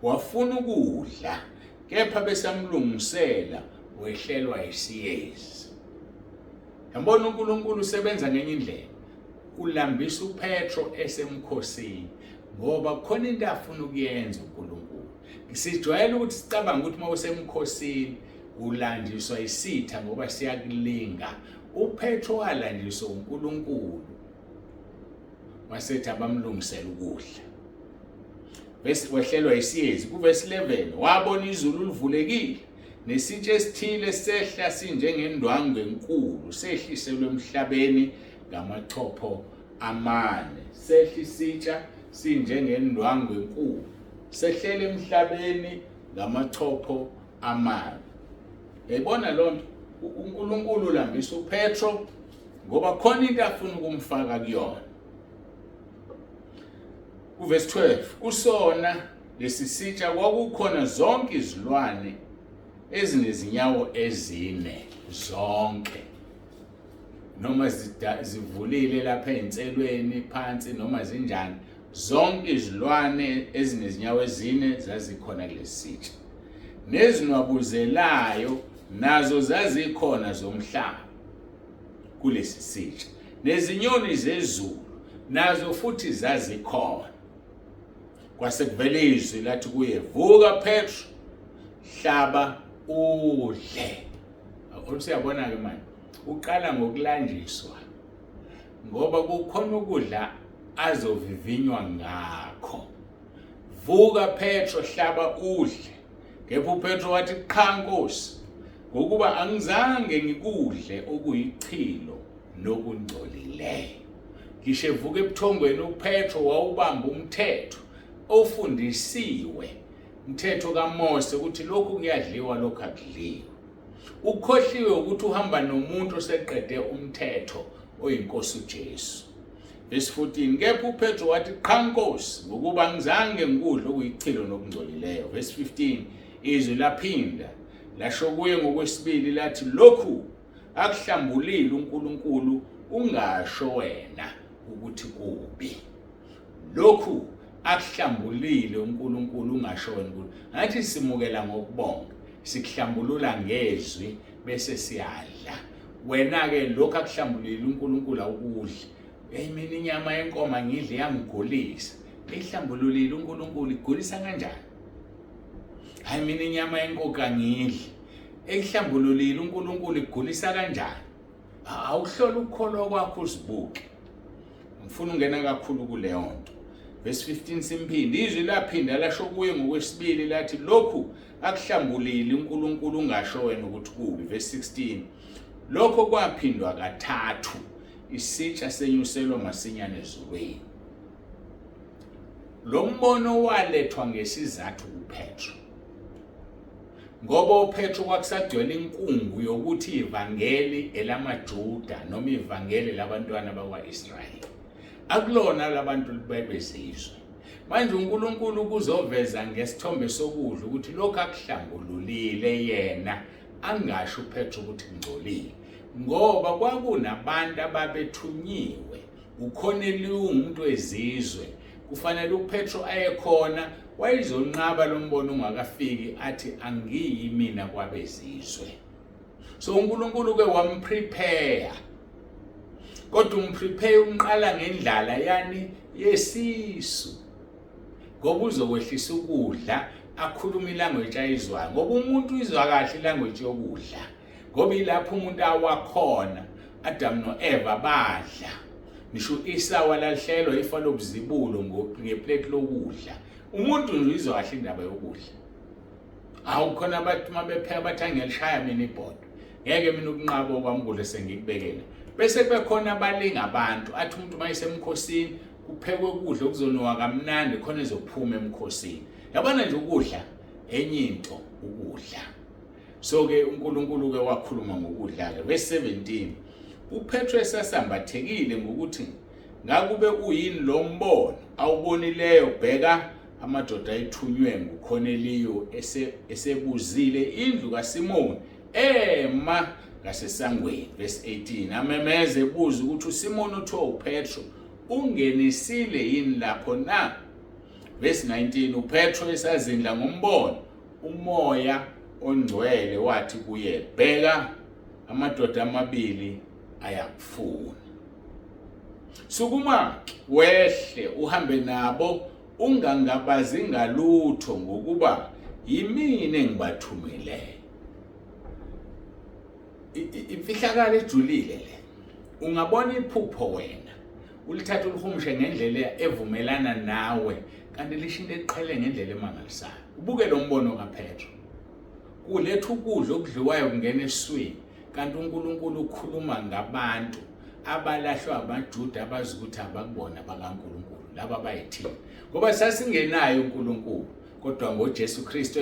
wafuna ukudla, kepha besamlungisela wehlelwa isiyezi. Yabona uNkulunkulu usebenza ngenye indlela. Ulambisa uPetro esemkhosini ngoba khona into afuna ukuyenza uNkulunkulu. Sijwayele ukuthi sicabange ukuthi uma usemkhosini ulandiswa isitha ngoba siyakulinga. uPetro walandiswa uNkulunkulu wasethi abamlungisela ukudla. Bese wehlelwa isiyezi. Kuvesi 11 wabona izulu livulekile nesitsha esithile sehla sinjengendwangu enkulu sehliselwe emhlabeni ngamachopho amane. Sehla isitsha sinjengendwangu enkulu sehlela emhlabeni ngamachopho amane. Yayibona lonto, uNkulunkulu ulambisa uPetro ngoba khona into afuna ukumfaka kuyona. Kuvesi 12 kusona lesi sitsha kwakukhona zonke izilwane ezinezinyawo ezine zonke, noma zivulile lapha ey'nselweni phansi noma zinjani, zonke izilwane ezinezinyawo ezine zazikhona kulesi sitsha. Nezinwabuzelayo nazo zazikhona zomhlaba kulesi sitsha, nezinyoni zezulu nazo futhi zazikhona. Kwase kuvela izwi lathi kuye, vuka Petro, hlaba udle. Usiyabona-ke manje, uqala ngokulanjiswa. Ngoba kukhona ukudla azovivinywa ngakho. Vuka Petro, hlaba udle. Kepha uPetro wathi, qha Nkosi, ngokuba angizange ngikudle okuyichilo nokungcolileyo. Ngisho evuka ebuthongweni uPetro wawubamba umthetho ofundisiwe, umthetho kaMose, ukuthi lokhu kuyadliwa, lokhu akudliwa. Ukhohliwe ukuthi uhamba nomuntu oseqede umthetho oyiNkosi uJesu. Verse 14, kepha uPetro wathi, qha Nkosi, ngokuba angizange ngikudle okuyichilo nokungcolileyo. Verse 15, izwi laphinda lasho kuye ngokwesibili lathi, lokhu akuhlambulile uNkulunkulu, ungasho wena ukuthi kubi. Lokhu akuhlambulile uNkulunkulu, ungasho wena ukuthi. Ngathi simukela ngokubonga, sikuhlambulula ngezwi bese siyadla. Wena-ke lokhu akuhlambulile uNkulunkulu awukudli. Hey, mina inyama yenkomo ngidle yangigulisa. Eyihlambululile uNkulunkulu igulisa kanjani? Hayi, mina inyama yenkukhu angidli. Eyihlambululile uNkulunkulu igulisa kanjani? Awuhlola ukukholwa kwakho uzibuke. Ngifuna ungena kakhulu kuleyo nto. Verse 15 simphinde, izwi laphinda lasho kuye ngokwesibili lathi, lokhu akuhlambulile uNkulunkulu, ungasho wena ukuthi kubi. Verse 16, lokho kwaphindwa kathathu, isitsha senyuselwa masinyane ezulwini. Lo mbono walethwa ngesizathu kuPetro, ngoba uPetro kwakusagcwele inkungu yokuthi ivangeli elamaJuda noma ivangeli labantwana bakwa-Israyeli, akulona labantu bebezizwe. Manje uNkulunkulu kuzoveza ngesithombe sokudla ukuthi lokhu akuhlambululile yena, angasho uPetro ukuthi kungcolile, ngoba kwakunabantu ababethunyiwe. UKorneliyu umuntu wezizwe, kufanele uPetro ayekhona, wayezonqaba lo mbono ungakafiki, athi angiyi mina kwabezizwe. So uNkulunkulu ke wamprepare, kodwa umprepare umqala ngendlala yani yesisu, ngoba uzokwehlisa ukudla, akhuluma ilanguage ayizwayo, ngoba umuntu uyizwa kahle ilanguage yokudla, ngoba ilapho umuntu awakhona. Adam noEva badla, ngisho uEsau walahlelwa ifa lobuzibulo ngeplate lokudla. Umuntu nje uyizwa kahle indaba yokudla. Awu, khona abantu uma bepheka bathi angiyalishaya mina ibhodo, ngeke mina ukunqaba okwami ukudla sengikubekele. Bese kube khona abalinga abantu, athi umuntu uma esemkhosini kuphekwe ukudla okuzonuka kamnandi khona ezophuma emkhosini. Yabona nje ukudla enye into, ukudla. So-ke uNkulunkulu-ke wakhuluma ngokudla-ke. Verse 17, uPetro esasambathekile ngokuthi ngakube uyini lo mbono awubonileyo, bheka amadoda ayethunywe nguKorneliyu esebuzile indlu kaSimoni ema ngasesangweni. Verse 18, amemeze ebuza ukuthi uSimoni uthiwa uPetro ungenisile yini lapho na? Verse 19, uPetro esazindla ngombono, uMoya oNgcwele wathi kuye, bheka amadoda amabili ayakufuna. Sukuma wehle uhambe nabo, ungangabazi ngalutho, ngokuba yimina engibathumileyo. Imfihlakalo ejulile le. Ungabona iphupho wena, ulithatha ulihumushe ngendlela evumelana nawe, kanti lisho into eqhele ngendlela emangalisayo. Ubuke lo mbono kaPetro, kuletha ukudla okudliwayo kungena esiswini, kanti uNkulunkulu ukhuluma ngabantu abalahlwa amaJuda abazi ukuthi abakubona bakaNkulunkulu, laba bayithini, ngoba sasingenayo uNkulunkulu, kodwa ngoJesu Kristu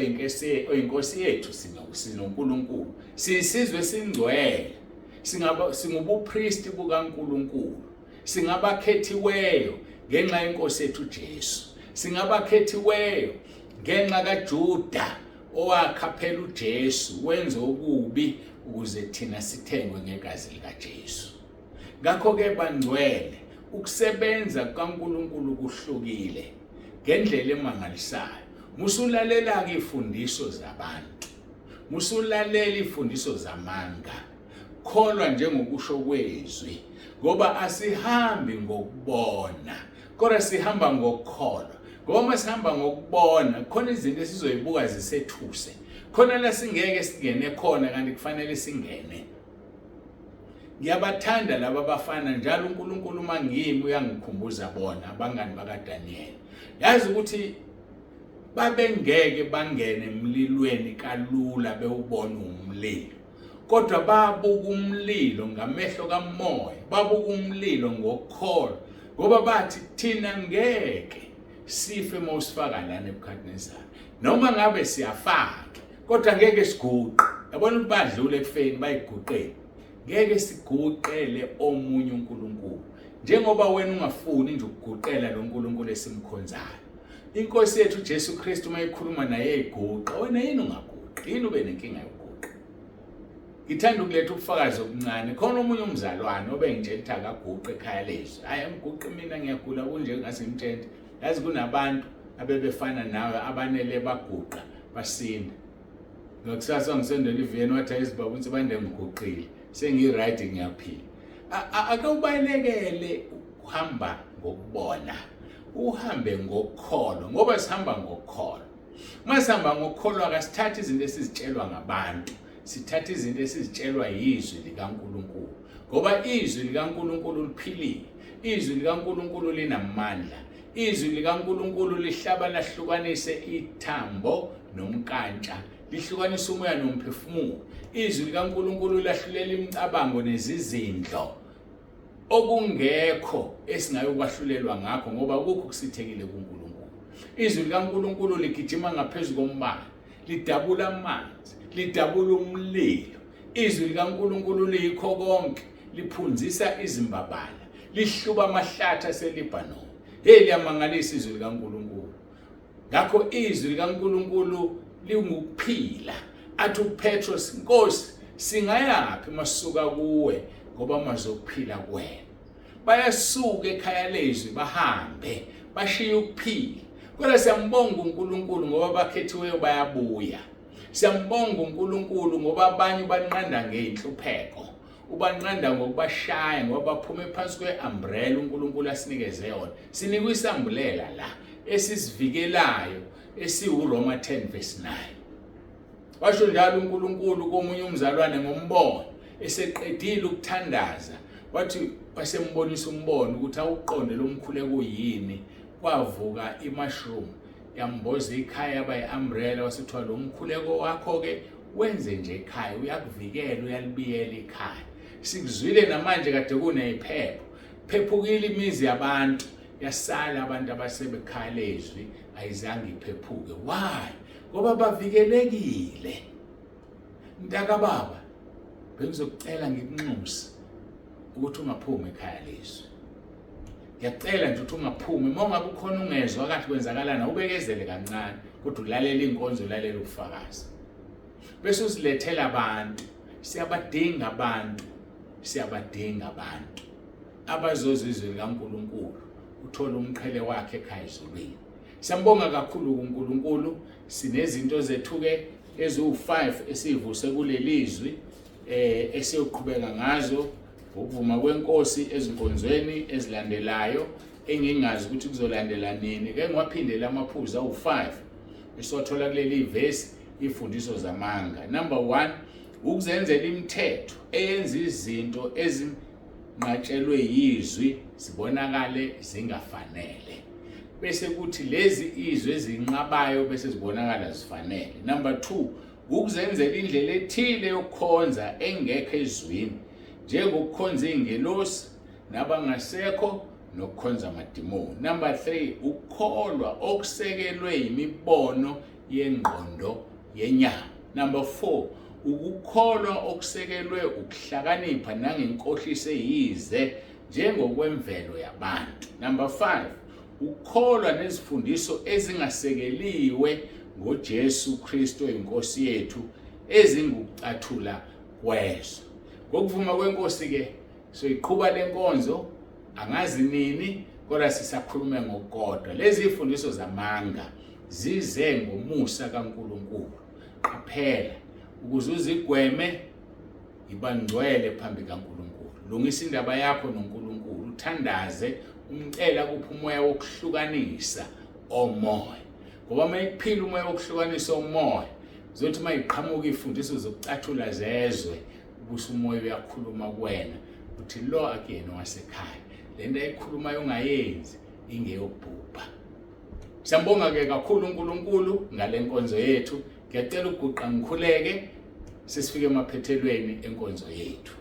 oyinkosi yethu sinoNkulunkulu, siyisizwe esingcwele, singubupristi bukaNkulunkulu, singabakhethiweyo ngenxa yenkosi yethu uJesu, singabakhethiweyo ngenxa kaJuda owakhaphela uJesu, wenza okubi ukuze thina sithengwe ngegazi likaJesu. Ngakho-ke bangcwele, ukusebenza kukaNkulunkulu kuhlukile ngendlela emangalisayo. Musulalela-ke ifundiso zabantu, musulalela ifundiso zamanga, kholwa njengokusho kwezwi, ngoba asihambi ngokubona, kodwa sihamba ngokukholwa. Ngoba uma sihamba ngokubona, khona izinto esizoyibuka zisethuse, khona la singeke singene khona, kanti kufanele singene. Ngiyabathanda laba bafana njalo uNkulunkulu uma ngimi uyangikhumbuza bona abangani bakaDaniel. Yazi ukuthi babengeke bangene emlilweni kalula bewubona umlilo. Kodwa babuka umlilo ngamehlo kamoya, babuka umlilo ngokukholwa ngoba bathi thina ngeke sife uma usifaka la Nebuchadnezzar. Noma ngabe siyafaka kodwa ngeke siguqe. Yabona ukuthi badlule ekufeni bayiguqele. Ngeke siguqele omunye uNkulunkulu. Njengoba wena ungafuni nje ukuguqela lo nkulunkulu esimkhonzayo. Inkosi yethu uJesu Kristu uma ikhuluma naye iguqa, wena yini ungaguqi? Yini ube nenkinga yokuguqa? Ngithanda ukuletha ubufakazi obuncane. Khona omunye umzalwane obengitshela ukuthi akaguqe ekhaya lezwi. Hayi angiguqi mina ngiyagula kunje ngase ngimtshele. Yazi kunabantu abebefana nawe abanele baguqa basinda. Ngakusasa ngisendela iveni wathi ayizibaba uNsibande ngiguqile sengi-right ngiyaphila. Ake ubalekele ukuhamba ngokubona uhambe ngokholo ngoba sihamba ngokholo. Uma sihamba ngokholo akasithathi izinto esizitshelwa ngabantu, sithatha izinto esizitshelwa yizwi likaNkulunkulu. Ngoba izwi likaNkulunkulu liphilile, izwi likaNkulunkulu linamandla, izwi likaNkulunkulu lihlaba lahlukanise ithambo nomnkantsha, lihlukanisa umoya nomphefumulo. Izwi likaNkulunkulu lahlulela imicabango nezizindlo okungekho esingayokwahlulelwa ngakho ngoba kukho kusithekile kuNkulunkulu. Izwi likaNkulunkulu ligijima ngaphezu kombane, lidabula amanzi, lidabula umlilo. Izwi likaNkulunkulu liyikho konke, liphunzisa izimbabala, lihluba amahlathi aseLebanon. Hey, liyamangalisa izwi likaNkulunkulu. Ngakho izwi likaNkulunkulu lingukuphila. Athi uPetros, Nkosi, singayaphi masuka kuwe ngoba amazwi okuphila kuwena. Bayasuka ekhaya lezwi bahambe, bashiye ukuphila. Kodwa siyambonga uNkulunkulu ngoba abakhethiweyo bayabuya. Siyambonga uNkulunkulu ngoba abanye ubanqanda ngey'nhlupheko. Ubanqanda ngokubashaya ngoba baphume phansi kwe-umbrella uNkulunkulu asinikeze yona. Sinikwe isambulela la esisivikelayo esiwuRoma 10 verse 9. Washo njalo uNkulunkulu komunye umzalwane ngombono eseqedile ukuthandaza wathi wasembonisa umbono ukuthi awuqonde lo mkhuleko yini kwavuka i-mushroom yamboza ikhaya yaba yi-umbrella wasethiwa lo mkhuleko wakho-ke wenze nje ekhaya uyakuvikela uyalibiyela ikhaya sikuzwile namanje kade kuneyiphepho phephukile imizi yabantu yasala abantu abasebekhaya ezwi ayizange iphephuke why ngoba bavikelekile mntakababa bengizokucela ngikunxuse ukuthi ungaphumi ekhaya lezwi ngiyacela nje ukuthi ungaphumi uma ungabe ukhona ungezwa kathi kwenzakalana ubekezele kancane kodwa ulalela iy'nkonzo ulalela ubufakazi bese uzilethela abantu siyabadinga abantu siyabadinga abantu abazozwa izwi likaNkulunkulu uthole umqhele wakhe ekhaya ezulwini siyambonga kakhulu kuNkulunkulu sinezinto zethu-ke eziwu-5 esiyivuse kuleli zwi eh esiyoqhubeka ngazo ngokuvuma kwenkosi ezinkonzweni ezilandelayo engingazi ukuthi kuzolandela nini ke ngiwaphindele amaphuzu awu-5 esiwathola kuleli vesi ifundiso zamanga number 1 ukuzenzela imithetho eyenza izinto ezinqatshelwe yizwi zibonakale zingafanele bese kuthi lezi izwi ezinqabayo bese zibonakala zifanele number 2 ukuzenzela indlela ethile yokukhonza engekho ezwini njengokukhonza iy'ngelosi nabangasekho nokukhonza amadimoni number 3 ukukholwa okusekelwe imibono yengqondo yenyama number 4 ukukholwa okusekelwe ukuhlakanipha nangenkohliso eyize njengokwemvelo yabantu number 5 ukukholwa nezifundiso ezingasekeliwe ngoJesu Kristu inkosi yethu ezingukucathula kwezwe ngokuvuma kwenkosi ke soyiqhuba lenkonzo angazi nini kodwa sisakhulume ngokukodwa lezi zifundiso zamanga zize ngomusa kaNkulunkulu qaphela ukuze uzigweme yiba ngcwele phambi kaNkulunkulu lungisa indaba yakho noNkulunkulu uthandaze umcela kuphi umoya wokuhlukanisa omoya ngoba uma ikuphila umoya wokuhlukanisa omoya uzothi uma iqhamuka ifundiso zokucathula zezwe ubuse umoya uyakhuluma kuwena. Uthi lo akuyena wasekhaya. Lento ayikhulumayo ungayenzi ingeyokubhubha. Siyambonga ke kakhulu uNkulunkulu ngale nkonzo yethu. Ngiyacela ukuguqa ngikhuleke sesifike emaphethelweni enkonzo yethu.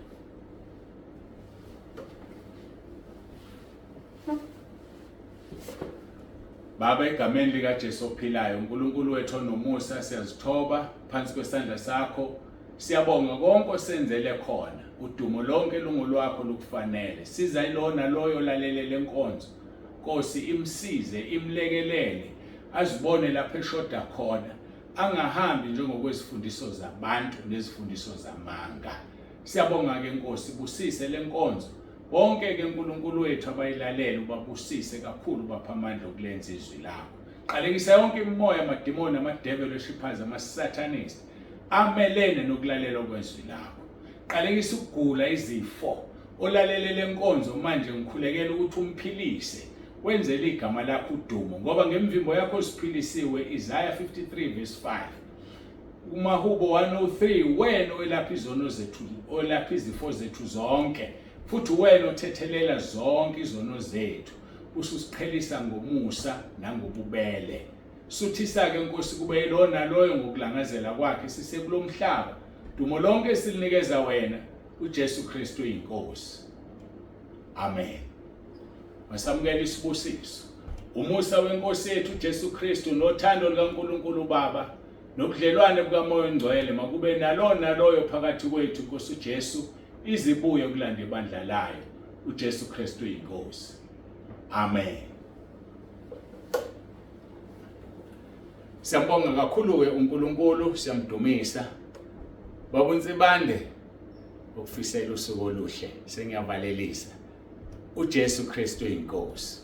Baba, egameni likaJesu ophilayo, uNkulunkulu wethu onomusa, siyazithoba phansi kwesandla sakho. Siyabonga konke osenzele khona. Udumo lonke lungolwakho lukufanele. Siza ilona loyo olalele lenkonzo. Nkosi imsize, imlekelele, azibone lapho eshoda khona, angahambi njengokwezifundiso zabantu nezifundiso zamanga. Siyabonga-ke Nkosi, busise lenkonzo. Bonke-ke uNkulunkulu wethu abayilalele ubabusise kakhulu, ubapha amandla okulenza izwi lakho. Qalekisa yonke imimoya, amadimoni, amadevil worshippers, ama-satanist amelene nokulalelwa kwezwi lakho. Qalekisa ukugula, izifo. Olalele lenkonzo manje ngikhulekela ukuthi umphilise, wenzele igama lakho udumo, ngoba ngemvimbo yakho siphilisiwe. Isaiah 53 verse 5. UMahubo 103, wena oyelapha izono zethu, oyelapha izifo zethu zonke, futhi wena othethelela zonke izono zethu, ususiqhelisa ngomusa nangobubele. Suthisa-ke Nkosi kube yilona loyo ngokulangazela kwakhe sisekulomhlaba. Dumo lonke silinikeza wena, uJesu Kristu inkosi. Amen. Masamukela isibusiso. Umusa wenkosi yethu uJesu Kristu nothando lukaNkulunkulu uBaba nobudlelwane bukaMoya oNgcwele makube nalona loyo phakathi kwethu Nkosi uJesu izibuye kulanda ibandla layo. uJesu Kristu inkosi. Amen. Siyambonga kakhulu-ke uNkulunkulu, siyamdumisa. Baba uNsibande, ukufisela usuku oluhle, sengiyavalelisa. uJesu Kristu inkosi.